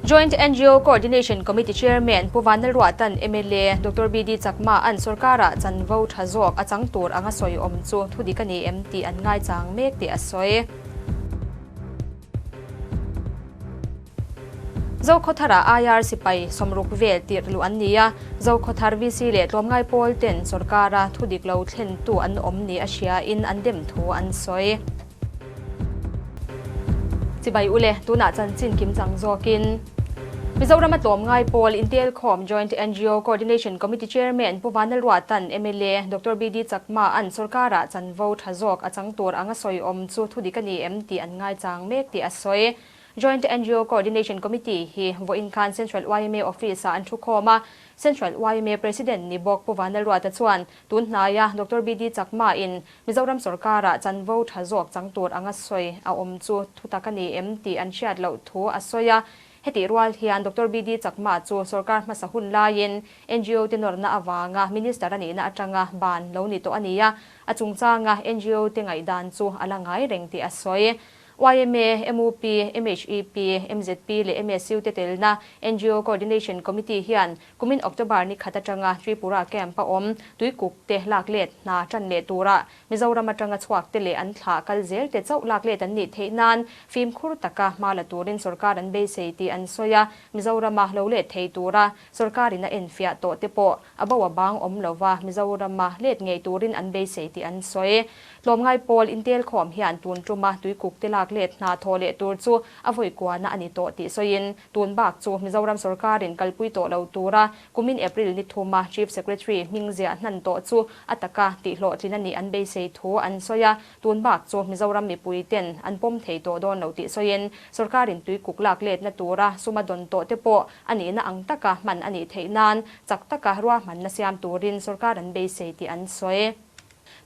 Joint NGO Coordination Committee Chairman Pu Vanlalruatan mla Doctor BD Chakma an sorkara chanvo tha zawk a chang tur anga sawi awm chu thudik a ni em tih an ngaichang mek tih a sawi. Zokhawthara IR sipai 60 vel tirh luh an ni a, Zokhawthar VC leh tlawmngai pawl ten sorkara thudik lo thlentu an awm ni a hria in an dem thu an sawi. Chibai ule, tunah chanchin kim chang zawkin Mizoram a tlawmngai pawl Intelkhawm Joint NGO Coordination Committee Chairman Pu Vanlalruatan mla Doctor BD Chakma an sorkarah chanvo tha zawk a chang tur anga sawi awm chu thudik a ni em tih an ngaichang mek tih a sawi. Joint NGO Coordination Committee hi vawiin khan Central yma Office-ah an thukhawm a, Central yma President ni bawk Pu Vanlalruata chuan tun hnaia Doctor BD Chakma in Mizoram sorkarah chanvo tha zawk chang tur anga sawi a awm chu thutak a ni em tih an hriat loh thu a sawi a. Hetih rual hian Doctor BD Chakma chu sorkar hmasa hun laiin NGO te nawrna avanga Minister a nihna atanga ban lo ni tawh a ni a, a chungchanga NGO te ngaihdan chu a la ngai reng tih a sawi. Yma, mup, MHEP, MZP leh MSU te telna NGO Coordination Committee hian kumin October ni khat atanga Tripura camp a awm tuikuk te lak let hna tan leh tura Mizoram atanga chhuak te leh an thlah kal zel te chauh lak let an nih theih nan fimkhur taka hma la turin sorkar an beisei tih an sawi a, Mizorama lo let thei tura sorkarin a enfiah tawh te pawh a bo a bang awm lova Mizorama let ngei turin an beisei tih an sawi. Tlawmngai pawl intelkhawm hian tun tuma tuikuk te lak let hna thawh leh tur chu a vawi kuana a ni tawh tih sawiin tun bak chu Mizoram sorkarin kalpui tawh lo tura kumin April ni thuma Chief Secretary hming ziah hnan tawh chu a taka tihhlawhtlin a nih an beisei thu an sawi a, tun bak chu Mizoram mipui ten an pawm thei tawh dawn lo tih sawiin sorkarin tuikuk lak letna tura suma dawn tawh te pawh a nihna ang taka hman a nih theih nan chak taka ruahmanna siam turin sorkar an beisei tih an sawi.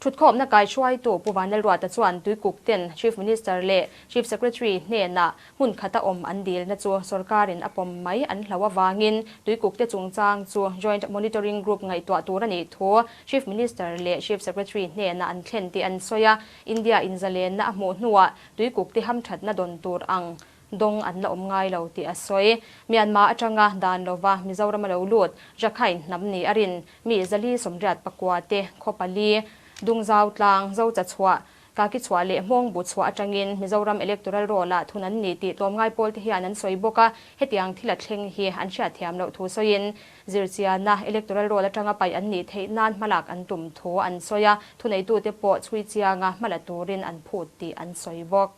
Thutkhawmna kaihruaitu Pu Vanlalruata chuan Tuikuk ten Chief Minister leh Chief Secretary hnenah hmun khata awm an dilna chu sorkarin a pawm mai an hlau avangin Tuikuk te chungchang chu Joint Monitoring Group ngaihtuah tur a nih thu Chief Minister leh Chief Secretary hnenah an thlen tih an sawi a, India inzalenna a hmuh hnuah Tuikuk te hamthatna dawn tur ang Dawng an la awm ngai lo tih a sawi. Myanmar atanga dan lova Mizoram a lo lut, Rakhine hnam ni a rin mi 489 te khaw pali, Dungzau tlang, Zocha chhuah, Kaki chhuah leh Hmawngbu chhuah atangin Mizoram Electoral Roll-ah thun an ni tih tlawmngai pawl te hian an sawi bawk a, hetiang thil a thleng hi an hriatthiam loh thu sawiin zirchiana Electoral Roll atanga paih an nih theih nan hmalak an tum thu an sawi a, thuneitute pawh chhui chianga hmala turin an phut tih an sawi bawk.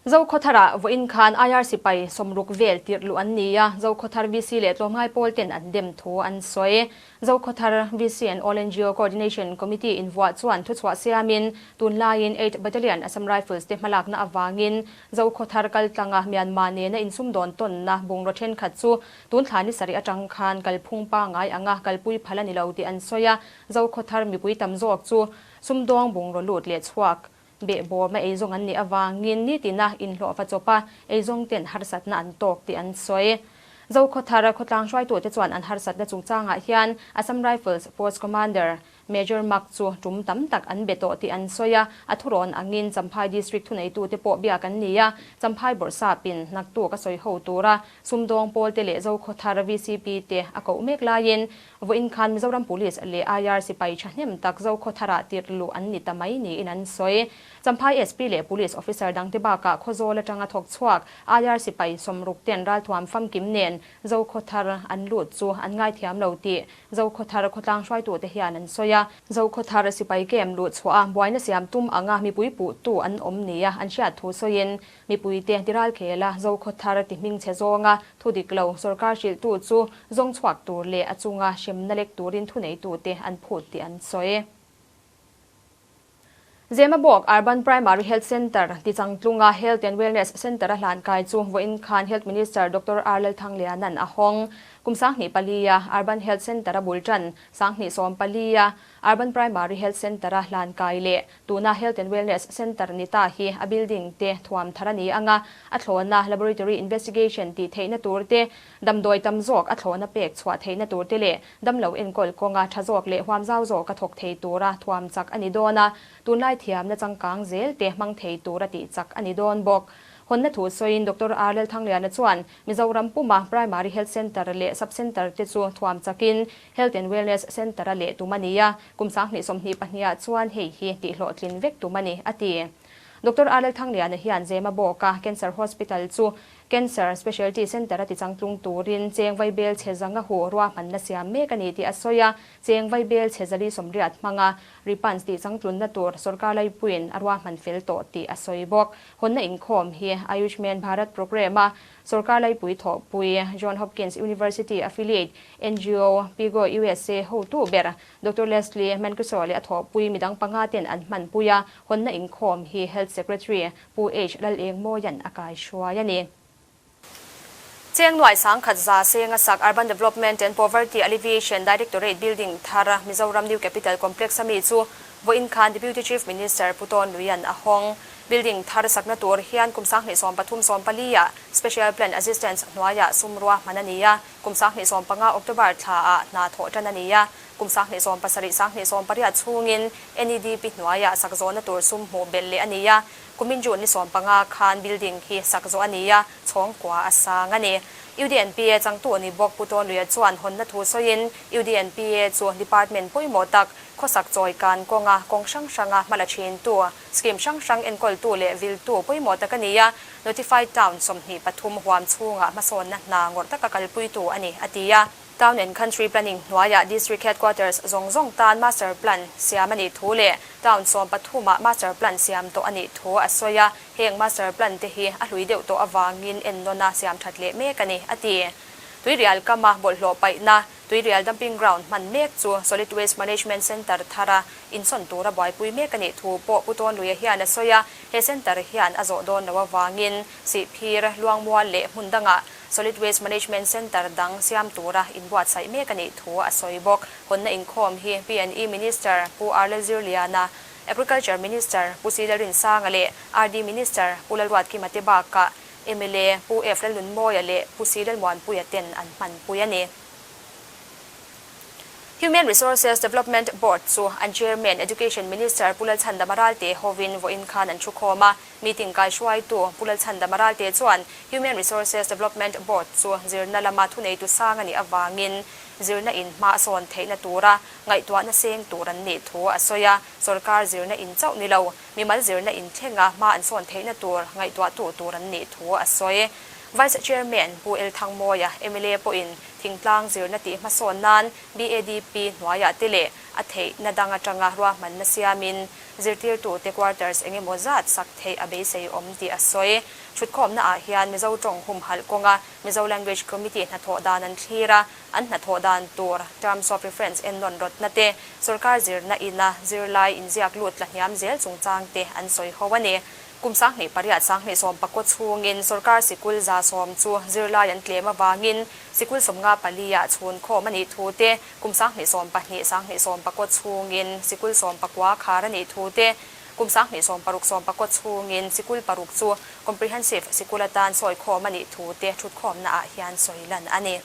Zokhawtharah vawiin khan IR sipai 60 vel tirh luh an ni a, Zokhawthar VC leh tlawmngai pawl ten an dem thu an sawi. Zokhawthar VC and All NGO Coordination Committee invuah chuan thuchhuah siamin tunlaiin Eight Battalion Assam Rifles te hmalakna avangin Zokhawthar kaltlanga Myanmar nena insumdawn tawnna bungraw thenkhat chu tun thla ni sarih atang khan kalphung pangngai anga kalpui phal a ni lo tih an sawi a, Zokhawthar mipui tam zawk chu sumdawng bungraw lut leh chhuak Behbawm a eizawng an nih avangin nitina inhlawhva chawpa eizawng ten harsatna an tawk tih an sawi. Zokhawthar khawtlang hruaitute chuan an harsatna chungchangah hian Assam Rifles Force Commander Major Mak chu tum tam tak an be tawh tih an sawi a, a thurawn angin Champhai District thuneitute pawh biak an ni a, Champhai bawrhsapin naktuk a sawi ho tura sumdawng pawlte leh Zokhawthar VCP te a koh mek laiin Vawiin khan Mizoram Police leh IR sipai thahnem tak Zokhawtharah tirh luh an ni ta mai niin an sawi. Champhai SP leh Police officer dangte bakah Khawzawl atanga thawk chhuak IR sipai 60 ten ralthuam famkim nen Zokhawthar an lut chu an ngaithiam lo tih Zokhawthar khawtlang hruaitute hian an sawi a. Zokhawthar sipai camp luh chhuah a buaina siam tum anga mipui puhtu an awm nia an hriat thu sawiin Mipuite tiralkhela Zokhawthar ti hmingchhe zawnga thu dik lo sorkar hrilhtu chu zawng chhuak tur leh a chunga hremna lek turin thuneitute an phut tih an sawi. Zemabawk Urban Primary Health Centre tichangtlunga Health and Wellness Centre a hlan kai chu vawiin khan Health Minister Doctor R Lalthangliana'n a hawng. Kum 24 a Urban Health Centre a bul tan 2014 a Urban Primary Health Centre a hlan kai leh Tuna Health and Wellness Centre ni ta hi a building te thuam thar a ni ang a, a thlawhna laboratory investigation tih theihna tur te, damdawi tam zawk a thlawhna pek chhuah theihna tur te leh damlo enkawl kawnga tha zawk leh huam zau zawka thawk thei tura thuam chak a ni dawn a, tunlai thiamna changkang zel te hmang thei tura tih chak a ni dawn bawk. Hawnna thu sawiin Doctor R Lalthangliana chuan Mizoram puma Primary Health Centre leh Sub Centre te chu thuam chakin Health and Wellness Centre a leh tum a ni a, kum 2022 ah chuan hei hi tihhlawhtlin vek tum a ni, a ti. Doctor R Lalthangliana hian Zemabawka Cancer Hospital chu Cancer Specialty Centre a tichangtlung turin cheng vaibel chhe zanga hu ruahmanna siam mek a ni tih a sawi a, cheng vaibel chhe 480 hmanga Ripans tihchangtlunna tur sorkar laipuiin a ruahman fel tawh tih a sawi bawk. Hawnna inkhawm hi Ayushman Bharat Programme-a sorkar laipui thawhpui John Hopkins University affiliate NGO Pigo USA hotu ber Doctor Leslie Mancuso leh a thawhpui midang panga ten an hmanpui a, hawnna inkhawm hi Health Secretary Pu H Lalengmawia'n a kaihruai a ni. Cheng nuai sangkhat za senga sak Urban Development and Poverty Alleviation Directorate building thar Mizoram New Capital Complex a mi chu vawiin khan Deputy Chief Minister Pu Tawn Luia'n a hawng. Building thar sakna tur hian kum 2030 14 ah Special Plan Assistance hnuaiah sum ruahman a ni a, kum 2015 October thlaah hna thawh tan a ni a, kum 2017 2018 chhungin NEDP hnuaiah sak zawhna tur sum hmuh belh leh a ni a, kumin June ni 15 khan building hi sak zawh a ni a, chhawngkua a sang a ni. UDNPA changtu ni bawk Pu Tawn Luia chuan hawnna thu sawiin UDNPA chu department pawimawh tak khawsak chawi kan kawnga kawng hrang hranga hmala thintu, scheme hrang hrang enkawltu leh viltu pawimawh tak a ni a, Notified Town 23 huam chhungah hmasawnna hna ngawrh taka kalpuitu a ni, a ti a. Town and Country Planning hnuaiah District Headquarters zawng zawng tan Master Plan siam a nih thu leh Town 13 ah Master Plan siam tawh a nih thu a sawi a, heng Master Plan te hi a hlui deuh tawh avangin ennawn a siam that leh mek a ni, a ti. Tuirial kama bawlhhlawh paihna, Tuirial Dumping Ground hman mek chu Solid Waste Management Centre thara insawn tura buaipui mek a nih thu pawh Pu Tawnluia hian a sawi a, he centre hian a zawh dawn loh avangin Sihphir, Luangmual leh hmun dangah Solid Waste Management Centre dang siam tura inbuatsaih mek a nih thu a sawi bawk. Hawnna inkhawm hi P&E Minister Pu R Lalzirliana, Agriculture Minister Pu C Lalrinsanga leh RD Minister Pu Lalruatkima te bakah mla Pu F Lalnunmawia leh Pu C Lalmuanpuia ten an hmanpui a ni. Human Resources Development Board chu an Chairman Education Minister Pu Lalchhandama Ralte hovin vawiin khan an thukhawm a. Meeting kaihruaitu Pu Lalchhandama Ralte chuan Human Resources Development Board chu zirna lama thuneitu sang a nih avangin zirna in hma a sawn theihna tura ngaihtuahna seng tur an nih thu a sawi a. Sorkar zirna in chauh ni lo, mimal zirna in thlenga hma an sawn theihna tur ngaihtuahtu tur an nih thu a sawi. Vice Chairman Pu El Thangmawia, mla pawhin thingtlang zirna tih hmasawn nan BADP hnuaiah te leh a theihna dang atanga ruahmanna siamin zirtirtute quarters eng emaw zat sak theih a beisei awm tih a sawi. Thutkhawmna ah hian Mizo tawng humhalh kawnga Mizo Language Committee hnathawh dan an thlir a, an hnathawh dan tur Terms of Reference ennawn rawtna te, sorkar zirna ina zirlai inziak lut tla hniam zel chungchang te an sawi ho a ni. Kum 2008 2010 chhungin sorkar sikul 110 chu zirlai an tlem avangin sikul 54 ah chhun khawm a nih thu te, kum 2012 2010 chhungin sikul 19 khar a nih thu te, kum 2016 10 chhungin sikul paruk chu comprehensive sikul atan sawi khawm a nih thu te thutkhawmna ah hian sawi lan a ni.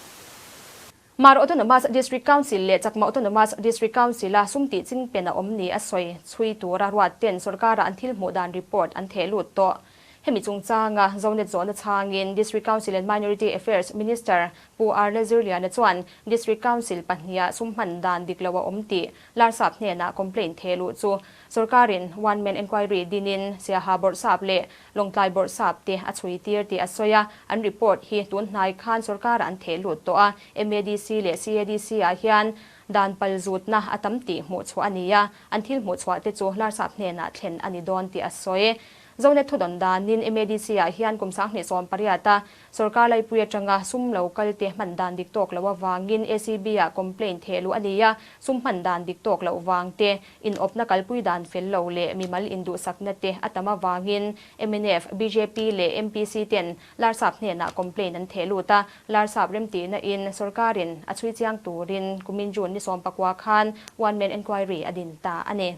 Mar Autonomous District Council leh Chakma Autonomous District Council a sum tih ching pen a awm ni a sawi chhui tura ruat ten sorkara an thil hmuh dan report an theh lut tawh. Hemi chungchanga Zonet zawhna chhangin District Council and Minority Affairs Minister Pu R Lalzirliana chuan District Council pahniha sum hman dan dik lo a awm tih Larsap hnenah complaint theh luh chu sorkarin one man enquiry dinin Siaha Bawrhsap leh Lawngtlai Bawrhsap te a chhui tir tih a sawi a, an report hi tun hnai khan sorkarah an theh lut tawh a, MADC leh CADC ah hian dan pal zutna a tam tih hmuh chhuah a ni a, an thil hmuh chhuah te chu Larsap hnenah thlen a ni dawn tih a sawi. Zonet thudawn danin MADC ah hian kum 2018 a Sorkar laipui atanga sum lo kal te hman dan dik tawk loh avangin ACB ah complaint theh luh a ni a, sum hman dan dik tawk loh vang te, inawpna kalpui dan fel lo leh mimal induhsakna te a tam avangin mnf, bjp leh MPC ten Larsap hnenah complaint an theh lut a, Larsap remtihna in sorkarin a chhui chiang turin kumin June ni 19 khan one man enquiry a din ta a ni.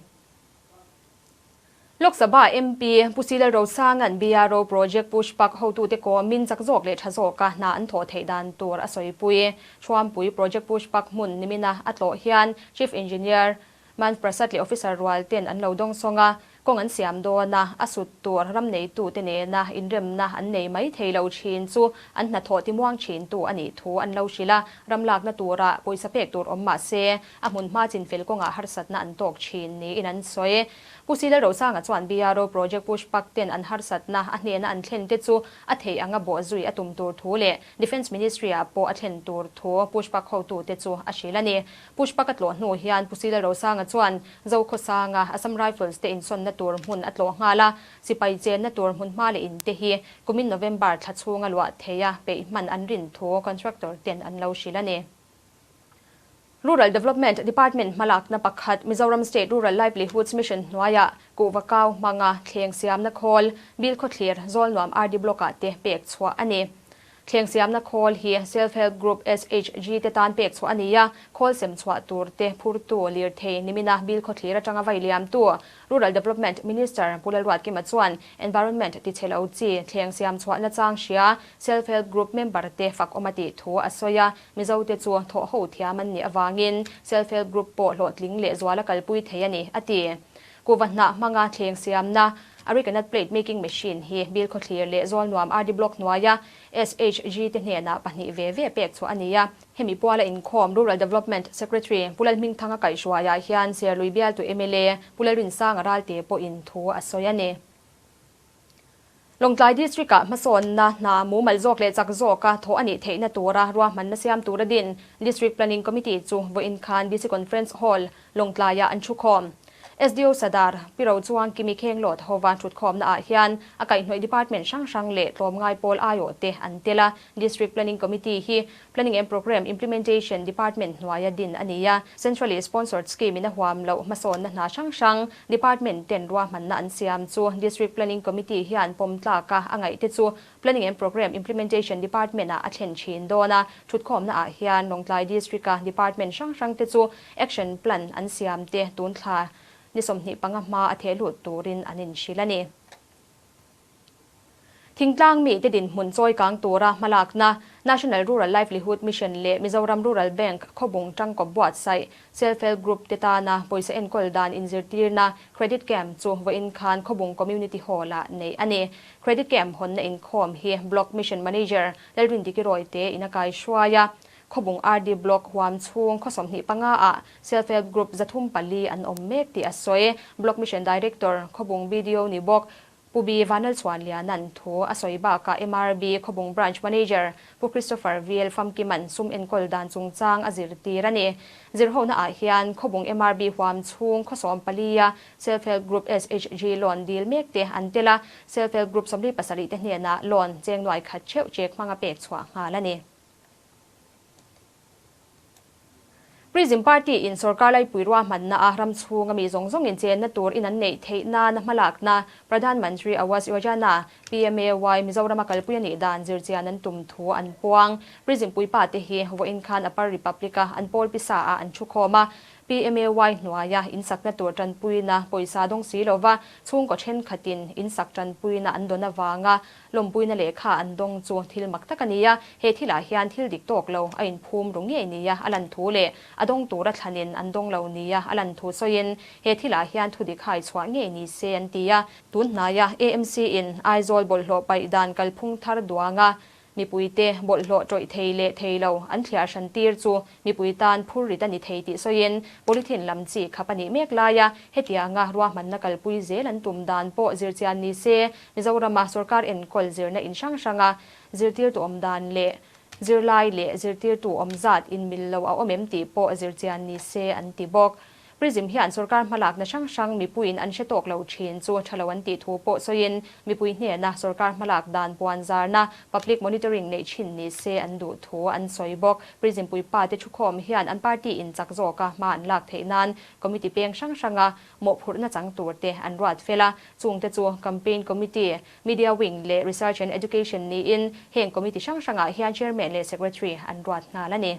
Lok Sabha MP Pu Silal Rosanga'n BRO Project Pushpak hotute kawmin chak zawk leh tha zawka hna an thawh theih dan tur a sawipui. Thuampui Project Pushpak hmun nimina a tlawh hian Chief Engineer Man Prasad leh Officer rual ten an lo dawng sawng a. Kawng an siam dawn a, a sut tur ram neitute nena inremna an nei mai thei lo thin chu an hnathawh timuang thintu a nih thu an lo hrilh a, ram lakna tura pawisa pek tur awm mah se a hmunhma chinfel kawngah harsatna an tawk thin niin an sawi. Pu Sila Rosanga chuan BRO Project Pushpak ten an harsatna a hnena an thlen te chu a theih anga bawh zui a tum tur thu leh Defence Ministry ah pawh a thlen tur thu Pushpak hotute chu a hrilh a ni. Pushpak a tlawh hnu hian Pu Sila Rosanga chuan Zokhawsanga Assam Rifles te insawnna tur hmun a tlawh nghal a, sipai chenna tur hmunhma leh in te hi kumin November thla chhunga luah theia peih hman an rin thu contractor ten an lo hrilh a ni. Rural Development Department hmalakna pakhat Mizoram State Rural Livelihoods Mission hnuaiah kuhva kau hmanga thleng siamna khawl Bilkhawthlir Zawlnuam RD Block-ah te pek chhuah a ni. Thleng siamna khawl hi Self Help Group, SHG, te tan pek chhuah a ni a, khawl sem chhuah tur te phurtu lirthei nimina Bilkhawthlir atanga vai liamtu Rural Development Minister Pu Lalruatkima chuan Environment tichhe lo chi thleng siam chhuah nachang hria Self Help Group member te fak awm a tih thu a sawi a, Mizo te chu thawh ho thiam an nih avangin Self Help Group pawh hlawhtling leh zual a kalpui thei a ni, a ti. Kuhva hnah hmanga thleng siamna Arecanut Plate Making Machine hi Bilkhawthlir leh Zawlnuam RD Block hnuaia SHG te hnenah pahnih ve ve pek chhuah a ni a. Hemi puala inkhawm Rural Development Secretary Pu Lalhmingthanga kaihhruaiah hian Serlui bialtu mla Pu Lalrinsanga Ralte pawhin thu a sawi a ni. Lawngtlai District-ah hmasawnna hna mumal zawk leh chak zawka thawh a nih theihna tura ruahmanna siam tura din District Planning Committee chu vawiin khan DC Conference Hall, Lawngtlaiah an thukhawm. SDO Sadar, Pi Rochuang Kimi Khenglawt hova thutkhawmna ah hian a kaihhnawih department hrang hrang leh tlawmngai pawl aiawh te an tel a. District Planning Committee hi Planning and Programme Implementation Department hnuaia din a ni a. Centrally Sponsored Scheme in a huam loh hmasawnna hna hrang hrang department ten ruahmanna an siam chu District Planning Committee hian pawm tlaka a ngaih te chu Planning and Programme Implementation Department ah a thlen thin dawn a, thutkhawmna ah hian Lawngtlai District a Department hrang hrang te chu Action Plan an siam te tun thla ni 25 hma a theh lut turin an inhrilh a ni. Thingtlang mite dinhmun chawi kang tura hmalakna National Rural Livelihood Mission leh Mizoram Rural Bank khawbung tangkawp buatsaih Self Help Group te tana pawisa enkawl dan inzirtirna Credit Camp chu vawiin khan Khawbung Community Hall-ah neih a ni. Credit Camp hawnna inkhawm hi Block Mission Manager Lalrindiki Rawite in a kai hruai a. Khawbung RD Block huam chhung khaw 25 ah Self Help Group 304 an awm mek tih a sawi. Block Mission Director Khawbung BDO ni bawk Pu B. Vanlalchhuanliana'n thu a sawi bakah MRB Khawbung Branch Manager Pu Christopher VL Famkima'n sum enkawl dan chungchang a zirtir a ni. Zirhona ah hian Khawbung MRB huam chhung khaw 14 a Self Help Group, SHG, loan dil mek te an tel a, Self Help Group 47 te hnenah loan cheng nuai khat theuh chek hmanga pek chhuah nghal a ni. Prism Party in sorkar laipui ruahmanna a ram chhunga mi zawng zawngin chenna tur in an neih theih nana hmalakna Pradhan Mantri Awas Yojana, PMAY, Mizorama kalpui a nih dan zirchian an tum thu an puang. Prism puipa te hi vawiin khan Upper Republic-a an pawl pisa ah an thukhawm a, PMAY hnuaia insakna tur tanpuina pawisa dawng si lova chhungkaw thenkhatin insak tanpuina an dawn avanga lawmpuina lehkha an dawng chu thil mak tak a ni a. He thilah hian thil dik tawk lo a inphum ru ngei nia a lan thu leh a dawng tura thlanin an dawng lo nia a lan thu sawiin he thilah hian thu dik hai chhuah ngei ni se an ti a. Tun hnaia AMC in Aizawl bawlhhlawh paih dan kalphung thar duanga Mipuite bawlhhlawh tawih thei leh thei lo an thliar hran tir chu mipui tan phur rit a ni thei tih sawiin polythene lam chi khap a nih mek laia hetianga ruahmanna kalpui zel an tum dan pawh zirchian ni se Mizorama sorkar enkawl zirna in hrang hranga zirtirtu awm dan leh zirlai leh zirtirtu awm zat inmil lo a awm em tih pawh zirchian ni se an ti bawk. Prism hian sorkar hmalakna hrang hrang mipuiin an hre tawk lo thin chu tha lo an tih thu pawh sawiin mipui hnena sorkar hmalak dan puan zarna public monitoring neih thin ni se an duh thu an sawi bawk. Prism puipa te thukhawm hian an party in chak zawka hma an lak theih nan committee peng hrang hranga mawhphurhna chang tur te an ruat fel a, chungte chu campaign committee, media wing leh research and education niin heng committee hrang hrangah hian chairman leh secretary an ruat nghal a ni.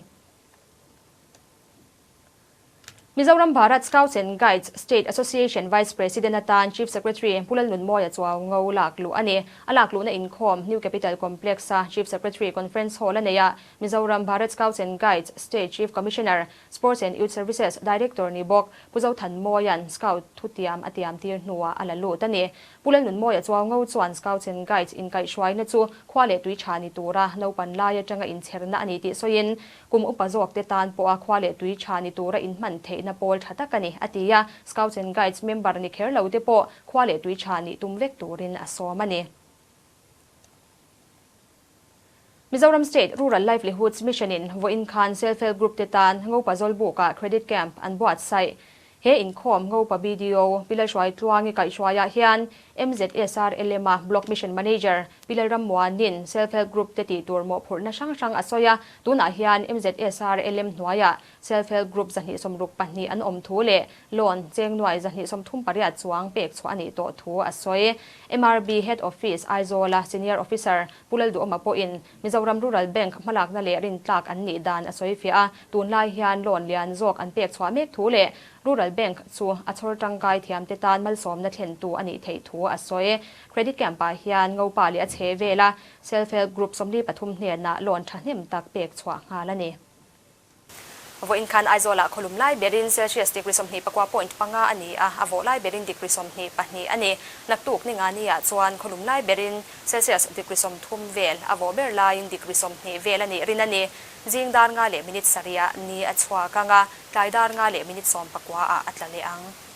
Mizoram Bharat Scouts and Guides State Association Vice President atan Chief Secretary Pu Lalnunmawia chuau ngo lak luh a ni. A lak luhna inkhawm New Capital Complex-a Chief Secretary Conference Hall a nei a, Mizoram Bharat Scouts and Guides State Chief Commissioner, Sports and Youth Services Director ni bawk Pu Zothanmawia'n Scout thutiam a tiam tir hnuah a la lut a ni. Pu Lalnunmawia chuau ngo chuan Scouts and Guides inkaihhruaina chu khua leh tui tha ni tura naupan lai atanga inchherna a ni tih sawiin Kum upa zawkte tan pawha khua leh tui tha ni tura inhman theihna pawl tha tak a ni, a ti a. Scouts and Guides member ni kher lo te pawh khua leh tui tha nih tum vek turin a sawm a ni. Mizoram State Rural Livelihoods Mission-in vawiin khan Self Help Group te tan Ngopa Zawlbukah Credit Camp an buatsaih. He inkhawm Ngopa BDO, Pi Lalhruaitluangi kaihhruaiah hian MZSRLM-a Block Mission Manager, Pi Lalrammuanin Self Help Group te tih tur mawhphurhna hrang hrang a sawi a, tunah hian MZSRLM hnuaiah Self Help Group 262 an awm thu leh loan cheng nuai 238 chuang pek chhuah a nih tawh thu a sawi. MRB Head Office, Aizawla Senior Officer, Pu Lalduhawma pawhin Mizoram Rural Bank hmalakna leh rintlak an nih dan a sawi fiah a, tunlai hian loan lian zawk an pek chhuah mek thu leh Rural Bank chu a chhawr tangkai thiamte tan malsawmna thlentu a nih theih thu a sawi. Credit Camp-ah hian Ngopa leh a chhe vela Self Help Group 43 hnenah loan thahnem tak pek chhuah nghal a ni. Vawiin khan Aizawlah khawlum lai berin Celsius degree 29.5 a ni a, a vawh lai berin degree 22 a ni. Naktuk ni nga niah chuan khawlum lai berin Celsius degree 30 vel, a vawh ber laiin degree 20 vel a nih rin a ni. Zing dar nga leh minute sarihah ni a chhuak ang a, tlai dar nga leh minute sawmpakua ah a tla leh ang.